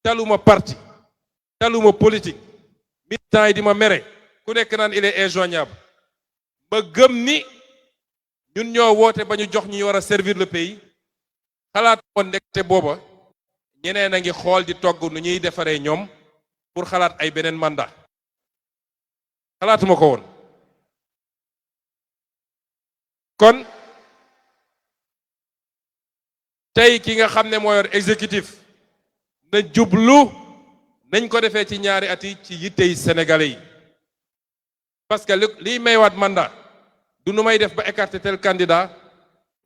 taluma parti taluma politique militant yi di ma mere ku nekk naan il est injoignable ba gëm ni ñun ñoo woote ba ñu jox ñi war a servir le pays xalaat woon ndekete booba ñeneen a ngi xool di togg nu ñuy defaree ñoom pour xalaat ay beneen mandat xalaatuma ko woon kon tey ki nga xam ne moo yor exécutif na jublu nañ ko defee ci ñaari at yi ci yittey sénégalais yi parce que liy maywaat mandat du nu may def ba écarter tel candidat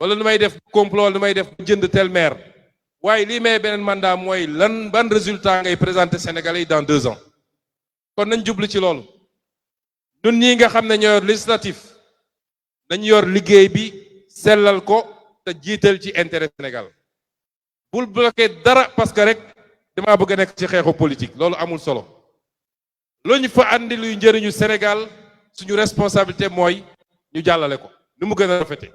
wala nu may def complot nu may def ba jënd tel maire waaye lii may beneen mandat mooy lan ban résultat ngay présenter sénégalais yi dans 2 ans kon nañ jublu ci loolu ñun ñii nga xam ne ñoo yor législatif nañ yor liggéey bi sellal ko te jiital ci intérêt Sénégal bul bloqué dara parce que rek damaa bëgg a nekk ci xeexu politique loolu amul solo lu ñu fa andi luy njëriñu Sénégal suñu responsabilité mooy ñu jàllale ko ni mu gën a rafete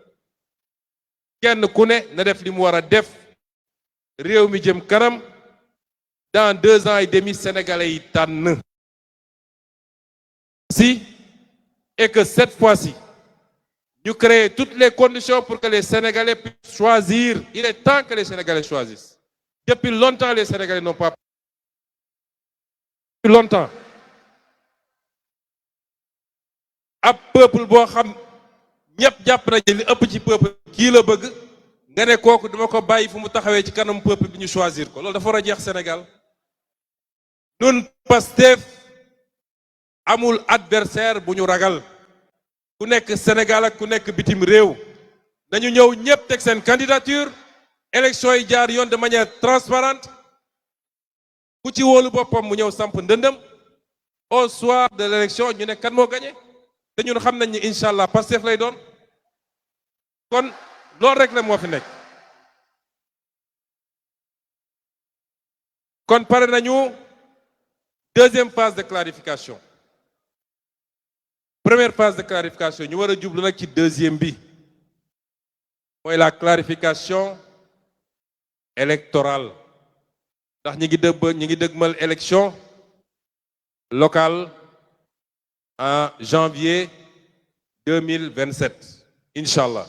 kenn ku ne na def li mu war a def réew mi jëm kanam dans 2 ans et demi sénégalais yi tànn si et que cette fois-ci ñu créer toutes les conditions pour que les Sénégalais puissent choisir. Il est temps que les Sénégalais choisissent. Depuis longtemps, les Sénégalais n'ont pas. Depuis longtemps. ab peuple boo xam ñëpp jàpp nañu li ëpp ci peuple kii la bëgg nga ne kooku dama ko bàyyi fu mu taxawee ci kanam peuple bi ñu choisir ko loolu dafa war a jeex Sénégal. Ñun Pastef amul adversaire bu ñu ragal. ku nekk Sénégal ak ku nekk bitim réew dañu ñëw ñëpp teg seen candidature élection yi jaar yoon de manière transparente ku ci wóolu boppam mu ñëw samp ndëndëm au soir de l'élection ñu ne kan moo gagné te ñun xam nañ ni incha allah Pastef lay doon kon loolu rek la moo fi nekk. kon pare nañu deuxième phase de clarification. Première phase de clarification ñu war a jublu nag ci deuxième bi mooy la clarification électorale ndax ñi ngi dëgmal élection locale en janvier 2027 incha allah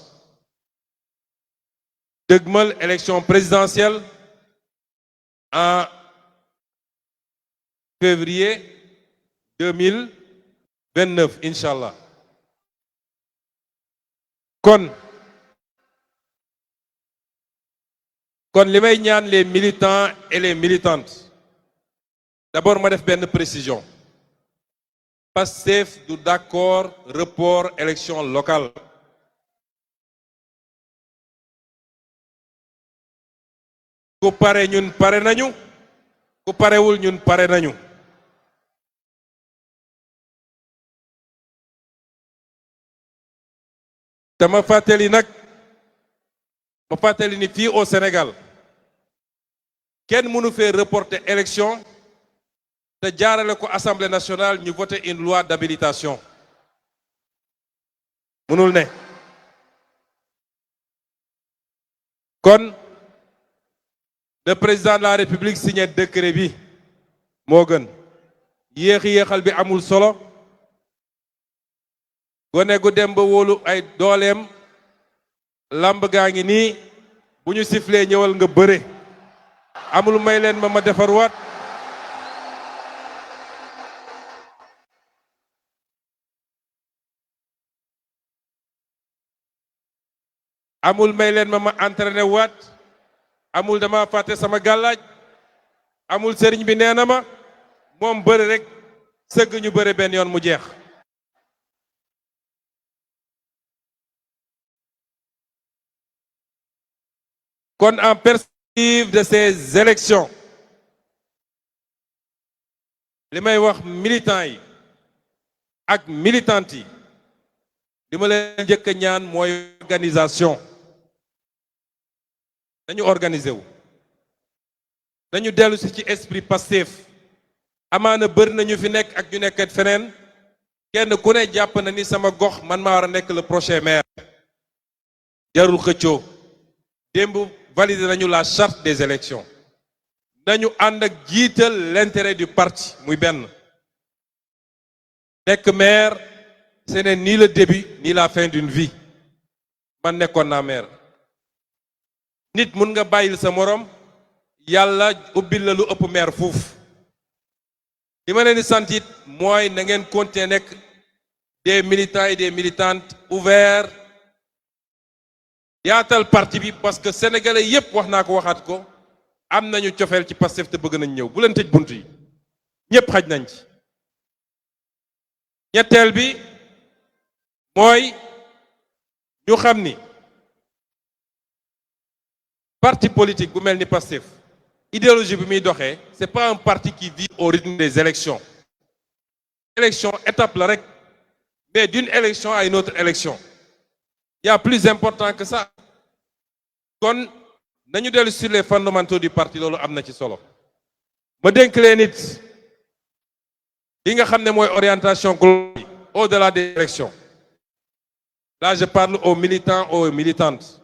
dëgmal élection présidentielle en février 2029 incha allah kon li may ñaan les militants et les militantes d'abord ma def benn précision Pastef du d'accord report élection locale ku pare ñun pare nañu ku parewul ñun pare nañu te ma fàttali ni fii au Sénégal kenn mënu fee reporter élection te jaarale ko Assemblée nationale ñu voter une loi d'habilitation mënul ne kon le président de la République signé décret bi moo gën yéexal bi amul solo gone gu dem ba wóolu ay dooleem lamb gaa ngi nii bu ñu siflee ñëwal nga bëre amul may leen ma defarwaat amul may leen ma entraîné waat amul dama fàtte sama gàllaaj amul sëriñ bi nee na ma moom bëre rek sëgg ñu bëre benn yoon mu jeex kon en perspective de ces élections li may wax militants yi ak militantes yi li ma leen njëkk a ñaan mooy organisation dañu organiser wu dañu dellu si ci esprit Pastef amaana bëri nañu fi nekk ak ñu nekkat feneen kenn ku ne jàpp na ni sama gox man maa war a nekk le prochain maire jarul xëccoo démb validé nañu la charte des élections nañu ànd ak jiital l'intérêt du parti muy benn. nekk maire ce n'est ni le début ni la fin d'une vie man nekkoon naa maire nit mun nga bàyyil sa morom yàlla ubbil la lu ëpp maire fuuf li ma leen di sant it mooy na ngeen continuer nekk des militants et des militantes ouverts yaatal parti bi parce que sénégalais yépp wax naa ko waxaat ko am nañu cofeel ci Pastef te bëgg nañ ñëw bu leen tëj bunt yi ñépp xaj nañ ci ñetteel bi mooy ñu xam ni parti politique bu mel ni Pastef idéologie bi muy doxee c'est pas un parti qui vit au rythme des élections élection étape la rek mais d'une élection à une autre élection il y a plus important que ça kon nañu dellu sur les fondamentaux du parti loolu am na ci solo ma dénk leen nit li nga xam ne mooy orientation globale au-delà des élections là je parle aux militants aux militantes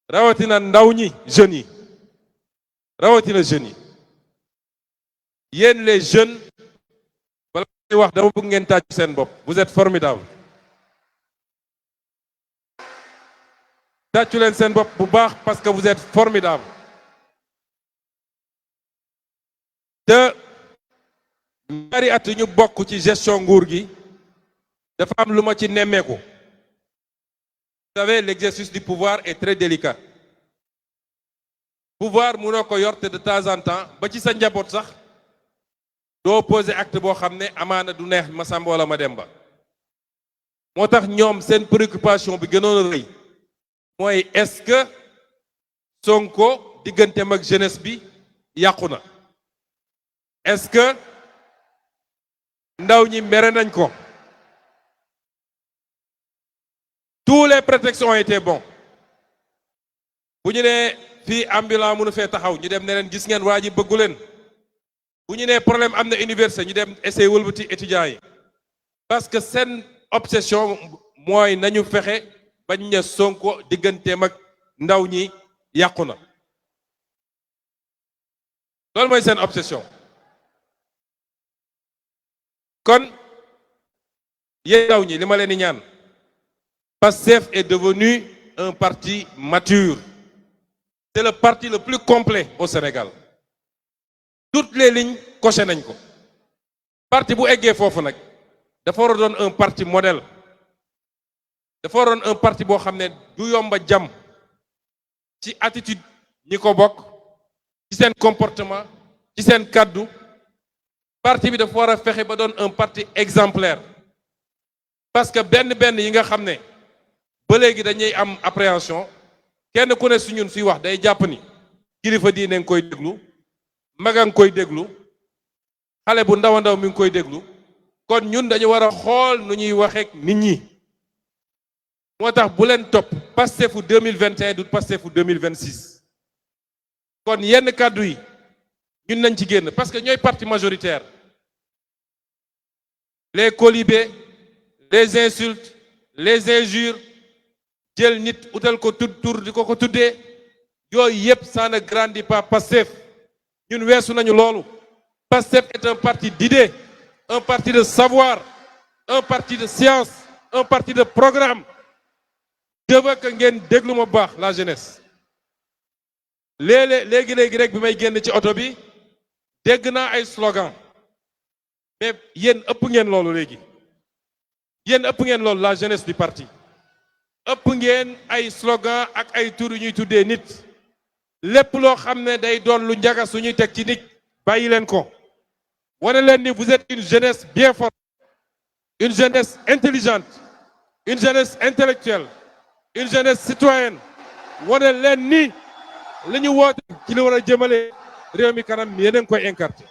rawatina ndaw ñi jeunes yi rawatina jeunes yi yéen les jeunes bala may wax dama bëgg ngeen tàcc seen bopp vous êtes formidables tàccu leen seen bopp bu baax parce que vous êtes formidables te ñaari at ñu bokk ci gestion nguur gi dafa am lu ma ci nemmeeku vous savez l'exercice du pouvoir est très délicat pouvoir mënoo ko yor te de temps en temps ba ci sa njaboot sax doo poser acte boo xam ne amaana du neex ma Samba wala ma Demba moo tax ñoom seen préoccupation bi gënoon a rëy mooy est-ce que Sonko digganteem ak jeunesse bi yàqu na est-ce que ndaw ñi mere nañ ko tous les prétextes ont été bons bu ñu nee fii ambulant mënu fee taxaw ñu dem ne leen gis ngeen waa ji bëggu leen bu ñu nee problème am na université ñu dem essayer wëlbati étudiants yi parce que seen obsession mooy nañu fexe bañ ne Sonko digganteem ak ndaw ñi yàqu na loolu mooy seen obsession kon yéen ndaw ñi li ma leen di ñaan Pastef est devenu un parti mature c'est le parti le plus complet au Sénégal toutes les lignes coché nañ ko parti bu eggee foofu nag dafa war a doon un parti modèle dafa war a doon un parti boo xam ne du yomba jàmm ci attitude ñi ko bokk ci seen comportement ci seen kàddu parti bi dafa war a fexe ba doon un parti exemplaire parce que benn yi nga xam ne ba léegi dañuy am appréhension kenn ku ne su ñun suy wax day jàpp ni kilifa diine nga koy déglu maga nga koy déglu xale bu ndaw a ndaw mi ngi koy déglu kon ñun dañu war a xool nu ñuy waxeek nit ñi moo tax bu leen topp Pastefu 2021 du Pastefu 2026 kon yenn kàddu yi ñun nañ ci génn parce que ñooy parti majoritaire les colibés les insultes les injures jël nit utal ko tur di ko tuddee yooyu yépp ça ne grandit pas Pastef ñun weesu nañu loolu Pastef est un parti d'idées un parti de savoir un parti de science un parti de programme je veux que ngeen déglu ma baax la jeunesse léegi rek bi may génn ci oto bi dégg naa ay slogan mais yéen ëpp ngeen loolu léegi yéen ëpp ngeen loolu la jeunesse du parti ëpp ngeen ay slogan ak ay tur yu ñuy tuddee nit lépp loo xam ne day doon lu njaga suñuy teg ci nit bàyyi leen ko wane leen ni vous êtes une jeunesse bien forte une jeunesse intelligente une jeunesse intellectuelle une jeunesse citoyenne wane leen ni li ñu woote ci li war a jëmale réew mi kanam yéen a ngi koy incarter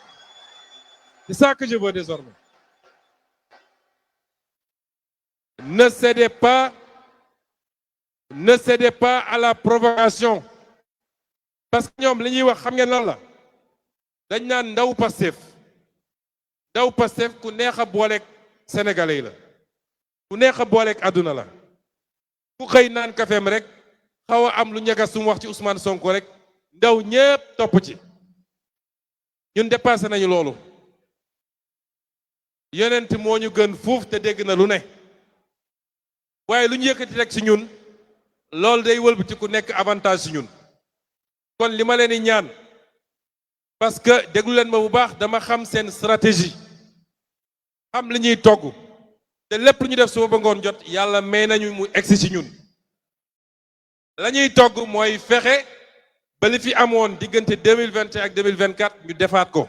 c'est ça que je veux désormais ne cédez pas à la provocation parce que ñoom li ñuy wax xam ngeen lan la dañ naan ndaw Pastef ku neex a booleeg sénégalais yi la ku neex a booleeg àdduna la ku xëy naan kafeem rek xaw a am lu ñagas sum wax ci Ousmane Sonko rek ndaw ñépp topp ci ñun dépassé nañu loolu yonent moo ñu gën fuuf te dégg na lu ne waaye lu ñu yëkkati rek ci ñun loolu day wëlbati ku nekk avantage ci ñun kon li ma leen di ñaan parce que déglu leen ma bu baax dama xam seen stratégie xam li ñuy togg te lépp lu ñu def suba ba ngoon jot yàlla may nañu mu egsi ci ñun la ñuy togg mooy fexe ba li fi amoon diggante 2021 ak 2024 ñu defaat ko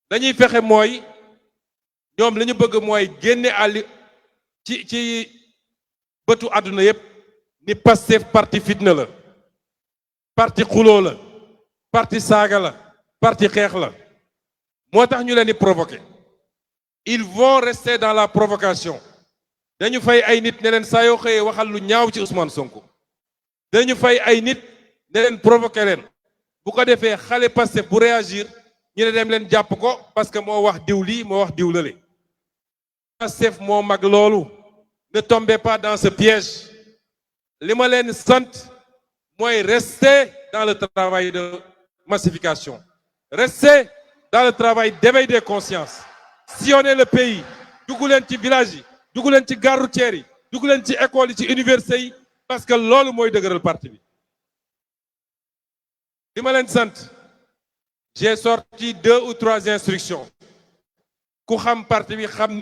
dañuy fexe mooy ñoom li ñu bëgg mooy génne àlli ci bëtu àdduna yépp ni Pastef parti fitna la parti xuloo la parti saaga la parti xeex la moo tax ñu leen di provoquer ils vont rester dans la provocation dañu fay ay nit ne leen saa yoo xëyee waxal lu ñaaw ci Ousmane Sonko dañu fay ay nit ne leen provoquer leen bu ko defee xale Pastef bu réagir ñu ne dem leen jàpp ko parce que moo wax diw lii moo wax diw lële Pastef moo mag loolu ne tombez pas dans ce piège li ma leen sant mooy rester dans le travail de massification rester dans le travail d'éveil des consciences sillonner le pays dugg leen ci village yi dugg leen ci gare routière yi dugg leen ci école yi ci université yi parce que loolu mooy dëgëral parti bi li ma leen sant j'ai sorti 2 ou 3 instructions ku xam parti bi xam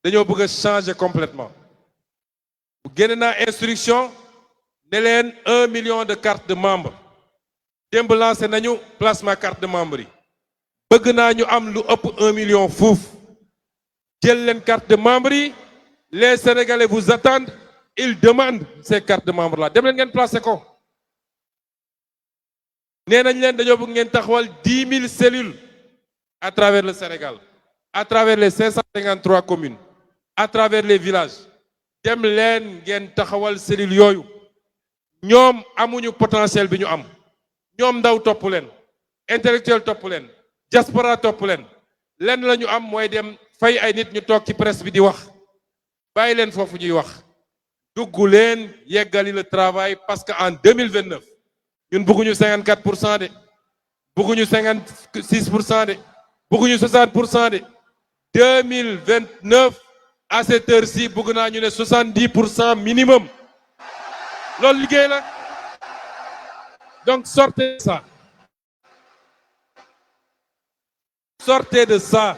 dañoo bëgg a changer complètement bu génne naa instruction ne leen 1 million de cartes de membres démb lancé nañu placement carte de membre yi bëgg naa ñu am lu ëpp 1 million fuuf jël leen carte de membre yi les Sénégalais vous attendent ils demandent ces cartes de membre là dem leen ngeen placé ko nee nañ leen dañoo bëgg ngeen taxawal 10 000 cellules à travers le Sénégal à travers les 553 communes à travers les villages dem leen ngeen taxawal cellules yooyu ñoom amuñu potentiel bi ñu am ñoom ndaw topp leen intellectuel topp leen diaspora topp leen lenn la ñu am mooy dem fay ay nit ñu toog ci presse bi di wax bàyyi leen foofu ñuy wax dugg leen yeggali le travail parce que en 2029 ñun bëgguñu 54% de bëgguñu 56% de bëgguñu 60% de 2029 à cette heure-ci bëgg naa ñu ne 70% minimum loolu liggéey la donc sortez de ça sortez de ça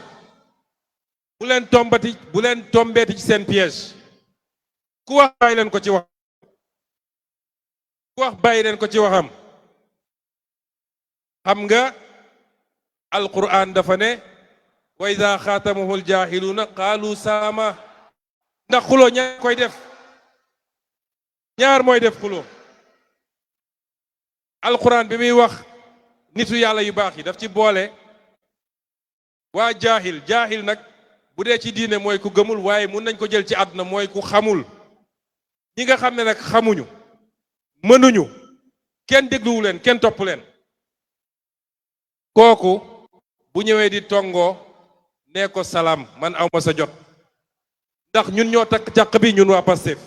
bu leen tombeeti ci seen piège ku wax bàyyi leen ko ci wax ku wax bàyyi leen ko ci waxam xam nga alquran dafa ne wa iza xaatamuhu aljahiluuna qaalu saama ndax xuloo ñaar koy def ñaar mooy def xuloo alquran bi muy wax nitu yàlla yu baax yi daf ci boole waa jaahil nag bu dee ci diine mooy ku gëmul waaye mun nañ ko jël ci àdduna mooy ku xamul ñi nga xam ne nag xamuñu mënuñu kenn dégluwu leen kenn topp leen kooku bu ñëwee di tongoo nee ko salaam man awma sa jot ndax ñun ñoo takk càq bi ñun waa Pastef